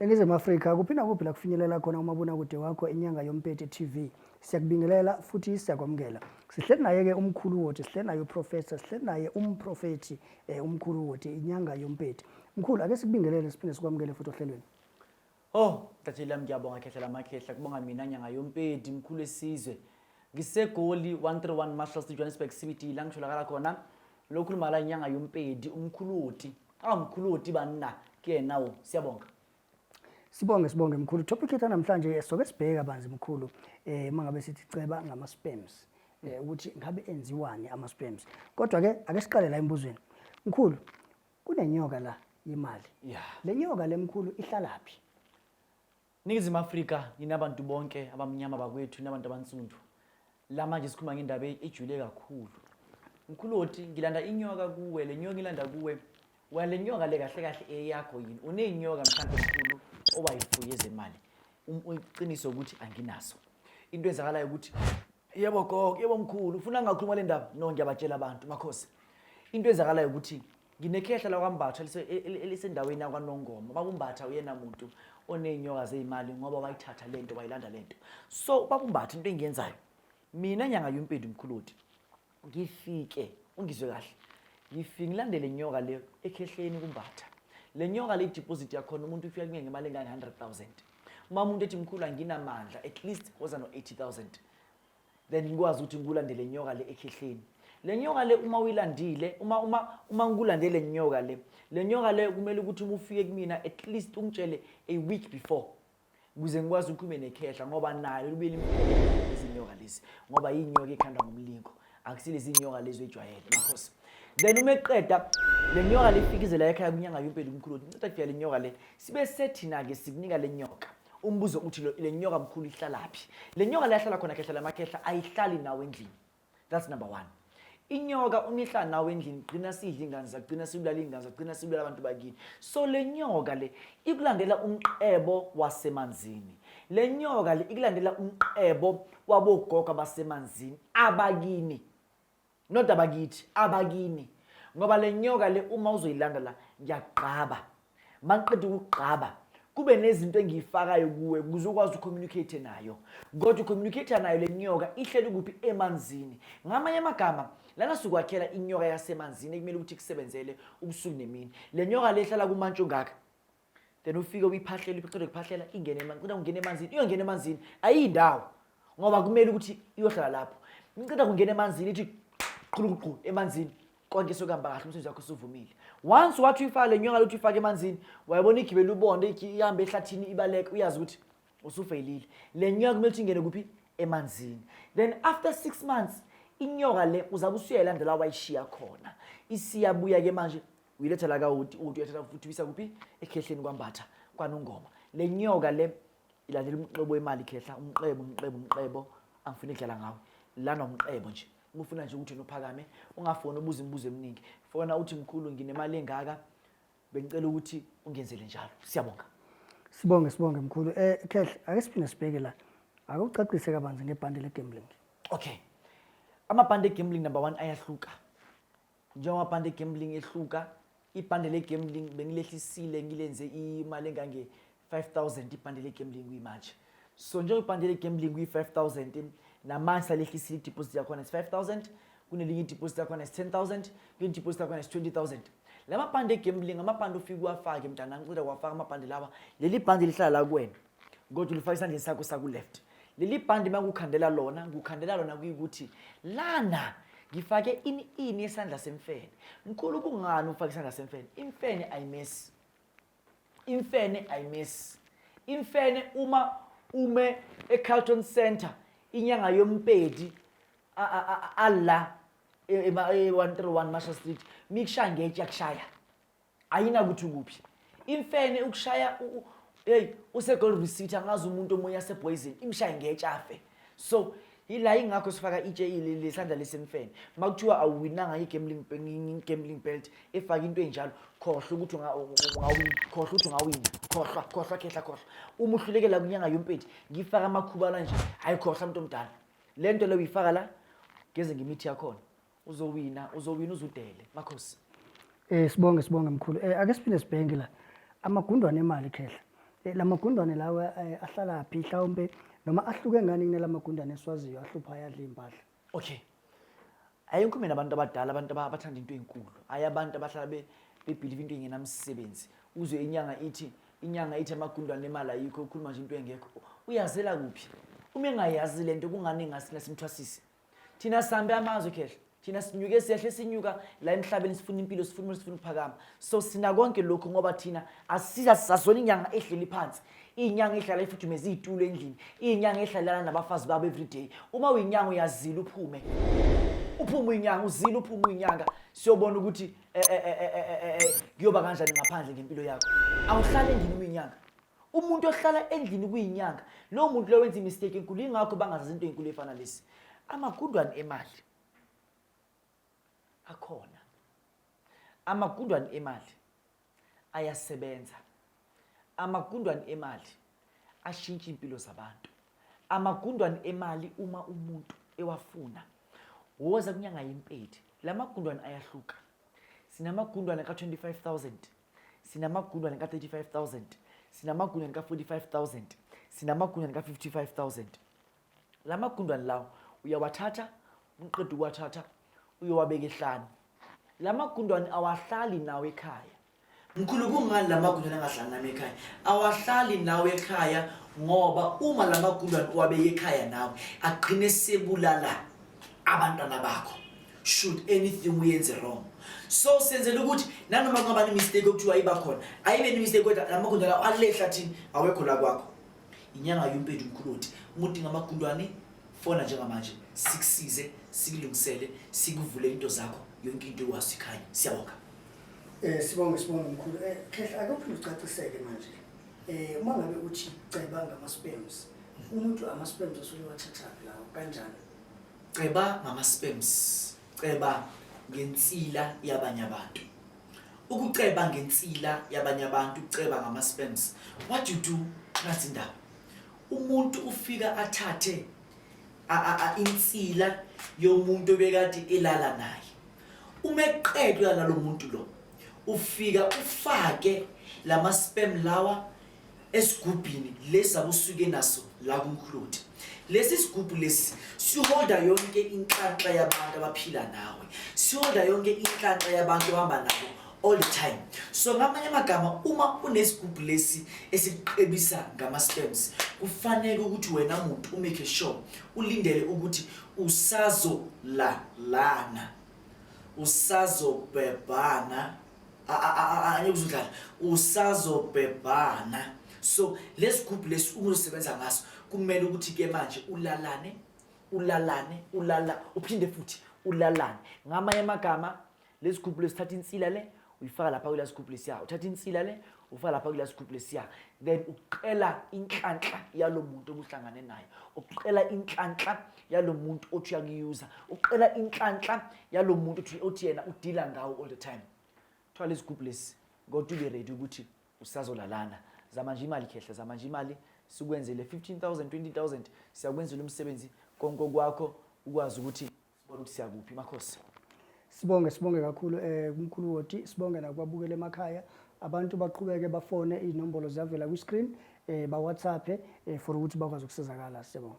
Ningizimu Afrika, kuphi nakuphi la kufinyelela khona umabonakude wakho iNyanga Yompete TV. Siyakubingelela futhi siyakwamukela. Sihleli naye-ke umkhulu Woti, sihleli naye uprofessor, sihleli naye umprofethi umkhulu Woti, iNyanga Yompete. Mkhulu, ake sikubingelele siphinde sikwamukele futhi ohlelweni. Oh, ntatheli yami, ngiyabonga khehla lamakhehla, kubonga mina Nyanga Yompedi, mkhulu esizwe. NgiseGoli 131 Marshall Street, Johannesburg CBD, la ngitholakala khona. Lokhuluma la iNyanga Yompedi, umkhulu Woti. Ah, mkhulu Woti banna, ke yena wo. Siyabonga. Sibonge, sibonge mkhulu. Topic yethu namhlanje soke sibheke kabanzi mkhulu, mangabe sithi ceba ngama sperms. Ukuthi ngabe enziwani ama sperms. Kodwa ke ake siqale la embuzweni. Mkhulu, kunenyoka la yemali. Le nyoka lemkhulu ihlalaphi? Ningizimu Afrika, ninabantu bonke abamnyama bakwethu, nabantu abansundu. La manje sikhuluma ngendaba ejule kakhulu. Mkhulu Woti, ngilanda inyoka kuwe, le nyoka ngilanda kuwe. Wena le nyoka le kahle kahle eyakho yini? Uneyinyoka mhlawumbe mkhulu owayifuye zemali. Iqiniso ukuthi anginaso. Into enzakalayo ukuthi yebo gogo, yebo mkhulu, ufuna ngakhuluma le ndaba? No, ngiyabatshela abantu, makhosi. Into enzakalayo ukuthi nginekhehla lakwaMbatha elisendaweni yakwaNongoma. Baba uMbatha uyena muntu oney'nyoka zey'mali ngoba wayithatha lento, wayilanda lento. So baba uMbatha, into engiyenzayo mina Nyanga Yompedi mkhuludi, ngifike ungizwe kahle, ngifike ngilandele inyoka le ekhehleni kuMbatha. Le nyoka le deposit yakhona umuntu ufika kuye ngemali engange-100,000. Uma umuntu ethi mkhulu anginamandla, at least woza no-80,000, then ngikwazi ukuthi ngikulandele inyoka le ekhehleni. Le nyoka le uma uyilandile, uma ngikulandele inyoka le, le nyoka le kumele ukuthi uma ufike kumina at least ungitshele a week before, ukuze ngikwazi ukukhulume nekhehla, ngoba nayo libuye limkhulu izinyoka lezi, ngoba yinyoka ekhandwa ngomlingo, akusilezi inyoka lezi oyijwayele makhosi. Then uma eqeda le nyoka le ifikizela ekhaya kuNyanga Yompedi umkhulu, nceda kufika le nyoka le, sibe sethina-ke sikunika le nyoka. Umbuzo uthi le nyoka mkhulu ihlalaphi? Le nyoka le yahlala khona khehla lamakhehla, ayihlali nawe endlini. That's number one. Inyoka uma ihlala nawe endlini, gcina sidla ingane zakho, gcina sibulala ingane zakho, gcina sibulala abantu bakini. So le nyoka le ikulandela umqebo wasemanzini. Le nyoka le ikulandela umqebo wabogogo abasemanzini abakini. Not abakithi, abakini. Ngoba le nyoka le uma uzoyilanda la, ngiyaqaba. Mangiqeda ukugqaba, kube nezinto engiyifakayo kuwe ukuze ukwazi ucommunicate nayo. Kodwa ucommunicate nayo le nyoka ihleli kuphi? Emanzini. Ngamanye amagama, lana sukwakhela inyoka yasemanzini ekumele ukuthi ikusebenzele ubusuku nemini. Le nyoka le ihlala kumantshi ongaka. Then ufike uyiphahlele, uqede ukuphahlela ingene emanzini, qeda kungena emanzini, iyongena emanzini, ayindawo. Ngoba kumele ukuthi iyohlala lapho. Ngiceda kungena emanzini ithi qhuluqhu emanzini, konke sekuhamba kahle, umsebenzi wakho usuvumile. Once wathi uyifaka le nyoka lokuthi uyifake emanzini, wayibona igibele ubonde, ihambe ehlathini ibaleke, uyazi ukuthi usufeyilile. Le nyoka kumele ukuthi ingene kuphi? Emanzini. Then after 6 months inyoka le uzabe usuyayilandela wayishiya khona. Isiyabuya ke manje, uyiletha la kaWoti, uthi uyathatha futhi uyisa kuphi? Ekhehleni kwaMbatha kwaNongoma. Le nyoka le ilandela umqebo wemali khehla, umqebo, umqebo, umqebo, angifuni ukudlala ngawe. Lana umqebo nje. Uma ufuna nje ukuthi uphakame, ungafoni ubuze imibuzo eminingi. Fona uthi mkhulu nginemali engaka, bengicela ukuthi ungenzele njalo. Siyabonga. Sibonge, sibonge mkhulu. Khehla, ake siphinde sibheke la. Ake ucacise kabanzi ngebhande le-gambling. Okay. Amabhande e-gambling number 1 ayahluka. Njengoba amabhande e-gambling ehluka, ibhande le-gambling bengilehlisile ngilenze imali engange 5000 ibhande le-gambling kuyimanje. So njengoba ibhande le-gambling kuyi 5000, namanje salehlisile i-deposit yakhona is 5000, kunelinye i-deposit yakhona is 10000, kunelinye i-deposit yakhona is 20000. La mabhande e-gambling, amabhande ufike uwafake mntana, ngicela kuwafaka amabhande lawa. Leli bhande lihlala la kuwena, kodwa ulifaka esandleni sakho saku left. Leli bhande makukhandela lona, ngikukhandela lona kuyikuthi lana ngifake ini ini esandla semfene. Mkhulu, kungani ufake isandla semfene? Imfene ayimesi. Imfene ayimesi. Imfene uma ume eCarlton Center iNyanga Yompedi ala e-131 Marshall Street, mikushaya ngetshe yakushaya. Ayinakuthi ukuphi. Imfene ukushaya hey useGold Receipt, angazi umuntu omunye asepoison imshaye ngetshe afe. So ila ingakho sifaka itshe lesandla lesemfene. Makuthiwa awuwinanga i-gambling belt efaka into enjalo, khohlwa ukuthi ungawina, khohlwa ukuthi ungawina, khohlwa, khohlwa khehla, khohlwa. Uma uhlulekela kuNyanga Yompedi, ngifaka amakhubala nje, hayi khohlwa mntu omdala. Le nto le uyifaka la, geze ngemithi yakhona. Uzowina, uzowina uzudele, makhosi. Sibonge, sibonge mkhulu. Ake siphinde sibheke la. Amagundwane emali khehla. Lamagundwane lawa ahlala phi mhlawumbe noma ahluke ngani kunelamagundwane esiwaziyo ahlupha ayadla iy'mpahla? Okay. Ake ngikhulume nabantu abadala, abantu abathanda into ey'nkulu, hhayi abantu abahlala bebhiliva into engenamsebenzi. Uzwe inyanga ithi, inyanga ithi amagundwane emali ayikho, ukhuluma nje into engekho. Uyazela kuphi? Uma engayazi le nto kungani engasina simthwasise? Thina sihambe amazwe khehla. Thina sinyuke siyehle sinyuka la emhlabeni, sifuna impilo, sifuna sifuna ukuphakama. So sina konke lokhu ngoba thina asiza sazona inyanga ehleli phansi. Inyanga ehlala ifudumeza iy'tulo endlini, inyanga ehlalelana nabafazi babo everyday. Uma uyinyanga uyazila uphume. Uphume uyinyanga, uzila uphume uyinyanga. Siyobona ukuthi kuyoba kanjani ngaphandle ngempilo yakho. Awuhlali endlini uma uyinyanga. Umuntu ohlala endlini kuyinyanga, lowo muntu lowo wenza imistake enkulu, ingakho bangazazi into enkulu efana lesi. Amagundwane emali akhona. Amagundwane emali ayasebenza. Amagundwane emali ashintsha impilo zabantu. Amagundwane emali uma umuntu ewafuna, woza kunyanga yempedi. Lamagundwane ayahluka. Sinamagundwane ka-25,000, sinamagundwane ka-35,000, sinamagundwane ka-45,000, sinamagundwane ka-55,000. Lamagundwane lawo uyawathatha, uqeda ukuwathatha uyowabeka ehlane. Lamagundwane awahlali nawe ekhaya. Mkhulu, kungani lamagundwane angahlali nami ekhaya? Awahlali nawe ekhaya ngoba uma lamagundwane uwabeke ekhaya nawe agcine sebulala abantwana bakho should anything uyenze wrong. So senzela ukuthi nanoma kungaba ne-mistake okuthiwa iba khona, ayibe ne-mistake kodwa lamagundwane lawo ale ehlathini, awekho la kwakho. Inyanga yompethu mkhuluti, uma udinga amagundwane fona njengamanje sikusize, sikulungisele, sikuvulele into zakho, yonke into ikwazi ikhanye. Siyabonga. Sibonge sibonge mkhulu. Khehla, ake uphinde ucaciseke manje. Uma ngabe uthi ceba ngama-sperms, umuntu ama-sperms osuke wathathaphi lawo kanjani? Ceba ngama-sperms, ceba ngensila yabanye abantu. Ukuceba ngensila yabanye abantu, uceba ngama-sperms. What you do, nansi indaba. Umuntu ufika athathe insila yomuntu obekade elala naye. Uma eqedwe ulala nalo muntu lo, ufika ufake lama sperm lawa esigubhini lesi abusuke naso la kumkhuluti. Lesi sigubhu lesi siholda yonke inhlanhla yabantu abaphila nawe, siholda yonke inhlanhla yabantu ohamba nabo all the time. So ngamanye amagama, uma unesigubhu lesi esikuqebisa ngama-sperms, kufanele ukuthi wena muntu umake sure ulindele ukuthi usazolalana, usazobhebhana, angeke uzudlala, usazobhebhana. So lesigubhu lesi uma uzosebenza ngaso kumele ukuthi ke manje ulalane, ulalane, ulala, uphinde futhi ulalane. Ngamanye amagama, lesigubhu lesithatha insila le uyifaka lapha kula sigubhu lesiya, uthatha insila le ufaka lapha kula sigubhu lesiya, then uqela inhlanhla yalo muntu obuhlangane naye, uqela inhlanhla yalo muntu othi uyakuyuza, uqela inhlanhla yalo muntu othi yena udila ngawo all the time. Thwala isigubhu lesi kodwa ube ready ukuthi usazolalana. Zama nje imali khehla, zama nje imali, sikwenzele 15,000, 20,000, siyakwenzela umsebenzi konke kwakho, ukwazi ukuthi sibone ukuthi siyakuphi makhosi. Sibonge sibonge kakhulu kumkhulu Woti, sibonge nakubabukela emakhaya. Abantu baqhubeke bafone, inombolo ziyavela kwi-screen, ba WhatsApp for ukuthi bakwazi ukusizakala. Siyabonga.